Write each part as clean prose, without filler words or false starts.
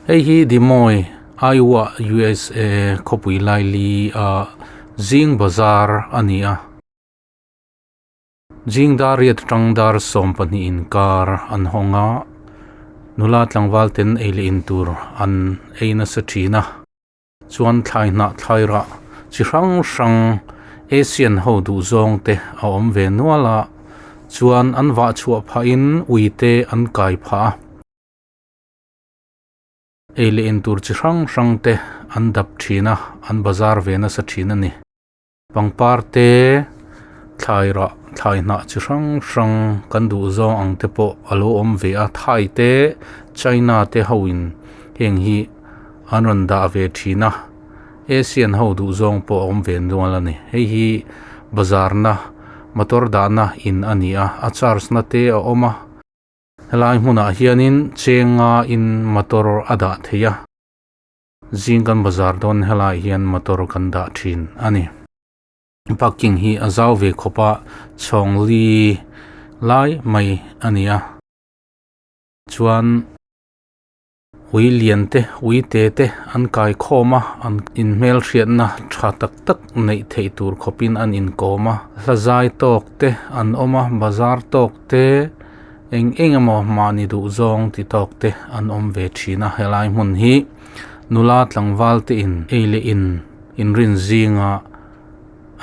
Hei hi Des Moines, Iowa, USA khawpui laili a zing bazar a ni a. Zing dar riat atang dar 12 inkar an hawng a, nula tlangval ten ei leh in tur an ei nasa thin a. Chuan thlai hnah thlai rah chi hrang hrang Asian ho duh zawng te a awm ve nual a, chuan an vah chhuah phah in ui te an kai phah a. Ei leh in tur chi hrang hrang te an dap thin a, an bazar ve nasa thin a ni. Pangpar te, thlai rah, thlai hnah chi hrang hrang kan duh zawng ang te pawh a lo awm ve a, Thai te, China te ho in heng hi an rawn dah ve thin a, Asian ho duh zawng pawh a awm ve nual a ni. Hei hi bazar na motor dahna in a ni a, a charge na te a awm a. Helai hmunah hianin chenga in motor a dah thei a, zing kan bazar dawn helaiah hian motor kan dah thin a ni. Parking hi a zau ve khawp a, chhawng li lai mai a ni a, chuan ui lian te ui te te an kai khawm a, an inhmelhriatna tha tak tak neih theih tur khawpin an inkawm a, hla zai tawk te an awm a, bazar tawk te eng eng emaw mahni duh zawng ti tawk te an awm ve thin a, helai hmun hi nula tlangval te in ei leh in inrin zinga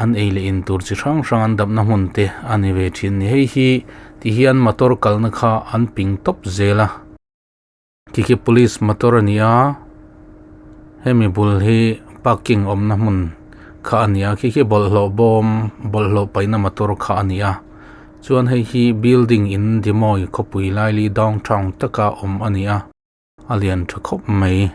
an ei leh in tur chi hrang hrang an dapna hmun te a ni ve thin a ni, hei hi ti hian motor kalna kha an ping tawp zel a. Khi khi police motor a ni a hemi bul hi parking awmna hmun kha a ni a khi khi bawlhhlawh bawm bawlhhlawh paihna motor kha a ni a chuan hei hi building in Des Moines khawpui laili downtown taka awm a ni a a lian tha khawp mai.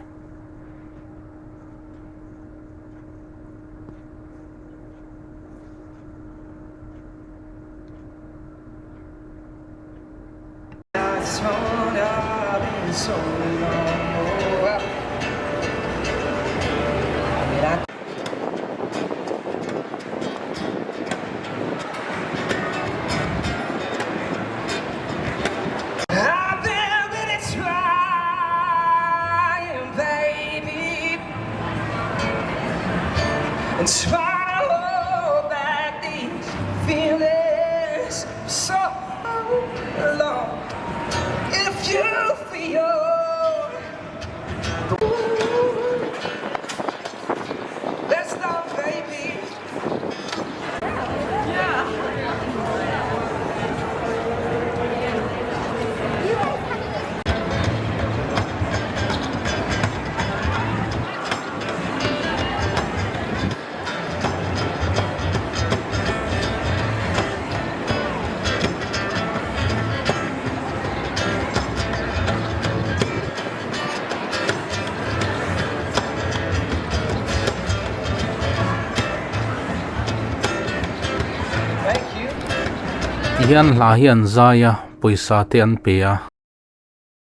Tihian hla hi an zai a pawisa te an pe a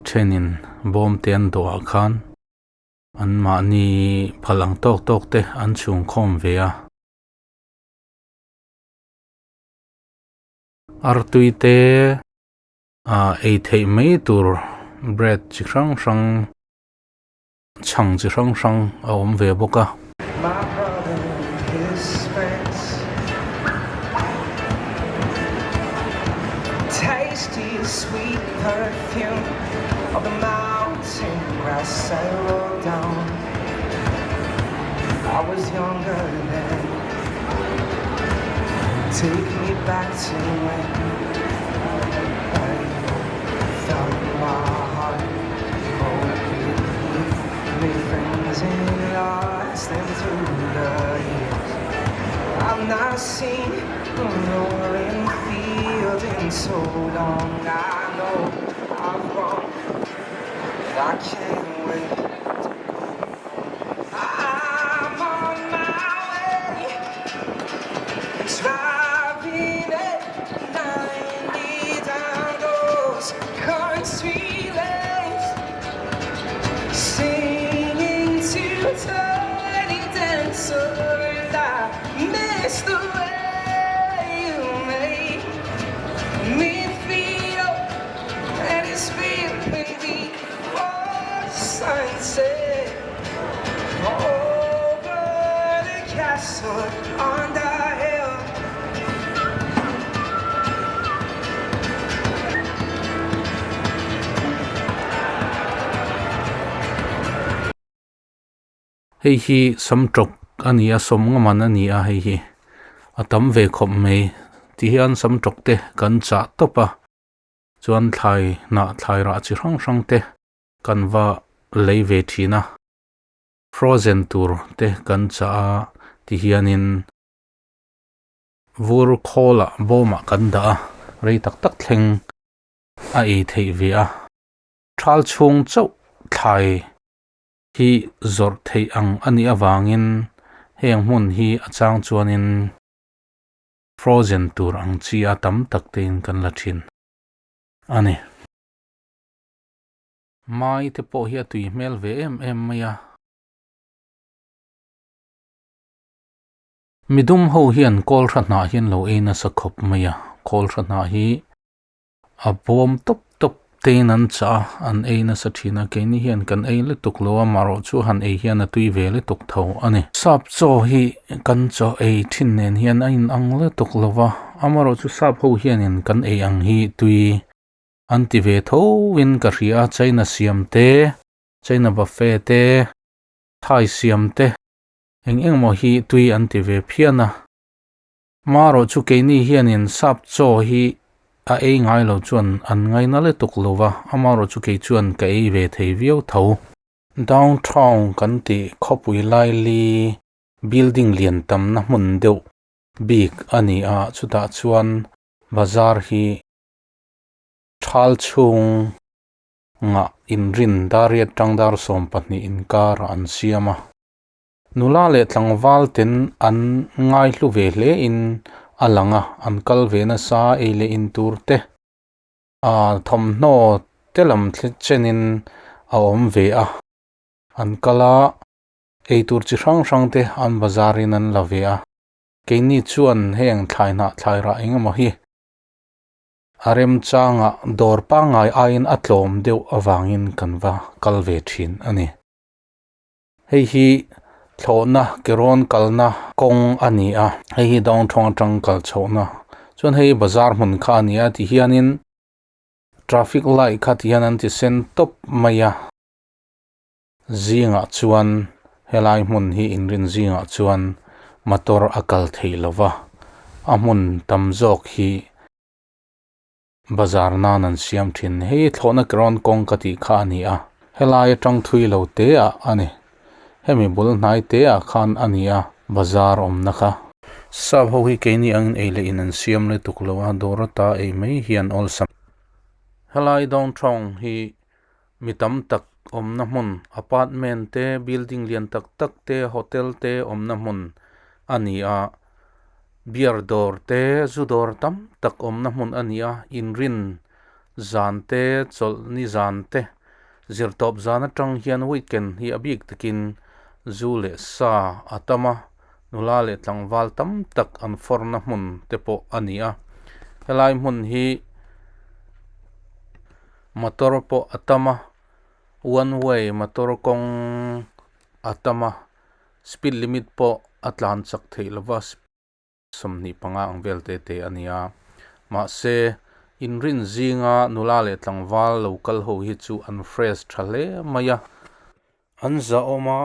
thenin bawm te an dawh ah khan an mahni phal ang tawk tawk te an chhung khawm ve a. Artui te ah ei theih mai tur bread chi hrang hrang chhang chi hrang hrang a awm ve bawk a. Take me back to when I found my heart broken. Made friends and lost them through the years. I've not seen a rolling field in so long. I know I've wrong, but I can't wait to go. I'm on my way, driving at 90 down those country lanes, singing to Tiny Dancer, and I miss the way you make me feel, and it's been maybe once. sunset over the castle on the hill. Hei hi samtawk a ni a sawm nga man a ni a hei hi a tam ve khawp mai ti hian samtawk te kan chah tawp a chuan thlai hnah thlai rah chi hrang hrang te kan va lei ve thin a frozen tur te kan chah a ti hianin vur khawl ah bawm ah kan dah a rei tak tak thleng a ei theih ve a thal chhung chauh thlai. Hi zawrh theih ang a nih avangin heng hmun hi a chang chuanin frozen tur ang chi a tam tak tein kan la thin a ni. Mai te pawh hi a tui hmel ve em em mai a. Midum ho hian kawlhra hnah hian lo ei nasa khawp mai a, kawlhra hnah hi A bawm tawp tawp tein an chah a, an ei nasa thin a, keini hian kan ei lutuk lo a, marawh chu han ei hian a tui ve lutuk tho a ni. Sap chaw hi kan chaw ei thin nen hian a inang lutuk lo va, amarawh chu sap ho hianin kan ei ang hi tui an ti ve tho in ka hria a, China siam te, China buffet te, Thai siam te eng eng maw hi tui an ti ve phian a. Marawh chu keini hianin sap chaw hi a ei ngai lo chuan an ngaina lutuk lo va, amarawh chu kei chuan ka ei ve thei viau tho. Downtown kan tih khawpui laili building lian tamna hmun deuh bik a ni a, chutah chuan bazar hi thal chhung ngah inrin dariat tangdar 12 inkar an siam a. Nula leh tlangval ten an ngaihlu ve hle in a lang a, an kal ve nasa ei leh in tur te ah thawmhnaw te lam chenin a awm ve a, an kal a ei tur chi hrang hrang te an bazar in an la ve a, keini chuan heng thlai hnah thlai rah eng emaw hi a remchangah dawr pangngai aiin a tlawm deuh avangin kan va kal ve thin a ni. Hei hi thlawhna ke rawn kalna kawng a ni a, hei hi downtown atang kal chhohna chuan hei bazar hmun kha a ni a ti hianin traffic light kha ti hian an ti sen tawp mai a zingah chuan helai hmun hi inrin zingah chuan motor a kal theih lova a hmun tam zawk hi Bazar nan an siam thin. Hei thlawhna ground kawng ka tih kha a ni a, helai atang thui lo te ah a ni. Hemi bul hnai te ah khan a ni a, bazar awmna kha. Sap ho hi keini angin ei leh in an siam lutuk lo a, dawr ata ei mai hian awlsam. Helai downtown hi mi tam tak awmna hmun, apartment te, building lian tak tak te, hotel te awmna hmun a ni a. Beer dawr te, zu dawr tam tak awmna hmun a ni a, inrin zan te, chawlh ni zan te, zirtawp zan atang hian weekend hi a bik takin zu leh sa a tam a, nula leh tlangval tam tak an fawrna hmun te pawh a ni a. Helai hmun hi motor pawh a tam a, one way motor kawng a tam a. Speed limit pawh a tlan chak theih lova 25 ang vel te te a ni a. Mahse, inrin zinga nula leh tlangval lo kal ho hi chu an fresh tha hle mai a. An zahawm a,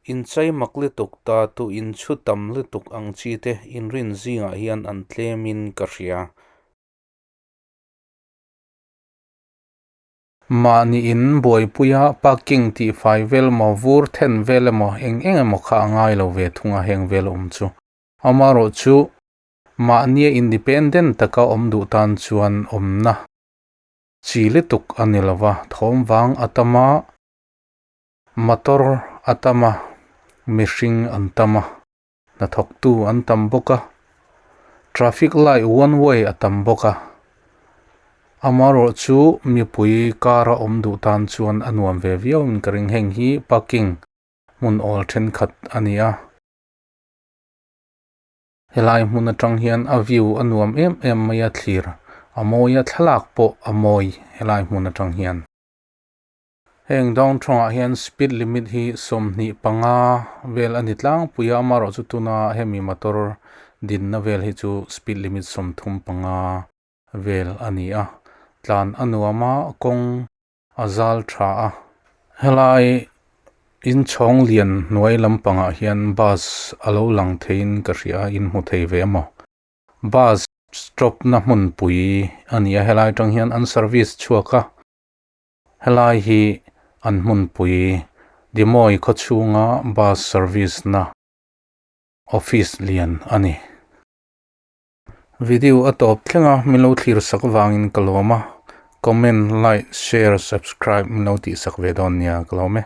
inchei mak lutuk ta tu inchhu tam lutuk ang chi te inrin zingah hian an tlemin ka hria. Mahni in buaipuia parking tih fai vel emaw vur then vel emaw eng eng emaw kha a ngai lo ve thung a heng vel awm chu. Amaherawh chu mahnia independent taka awm duh tan chuan awmna chi lutuk a ni lo va, thawm vang a tam a, motor a tam a, mihring an tam a, hnathawktu an tam bawk a, traffic light one way a tam bawk a, amaherawh chu mipui car a awm duh tan chuan a nuam ve viau in ka ring heng hi parking hmun awl thenkhat a ni a, helai hmun atang hian a view a nuam em em mai a thlir a mawi a thlalak pawh a mawi helai hmun atang hian. Heng downtown ah hian speed limit hi 25 vel a ni tlangpui a amaherawh chu tuna hemi motor dinna vel hi chu speed limit 35 vel a ni a tlan a nuam a kawng a zal tha a helai inchhawng lian hnuai lampangah hian bus a lo lang theiin ka hria a in hmu thei ve maw bus stop na hmunpui a ni a helai atang hian an service chhuak a. Helai hi an hmunpui Dimawi khaw chhunga bus service na office lian a ni. Video a tawp thleng a min lo thlir sak vangin ka lawm a, comment, like, share, subscribe min lo tih sak ve dawn nia ka lawm e.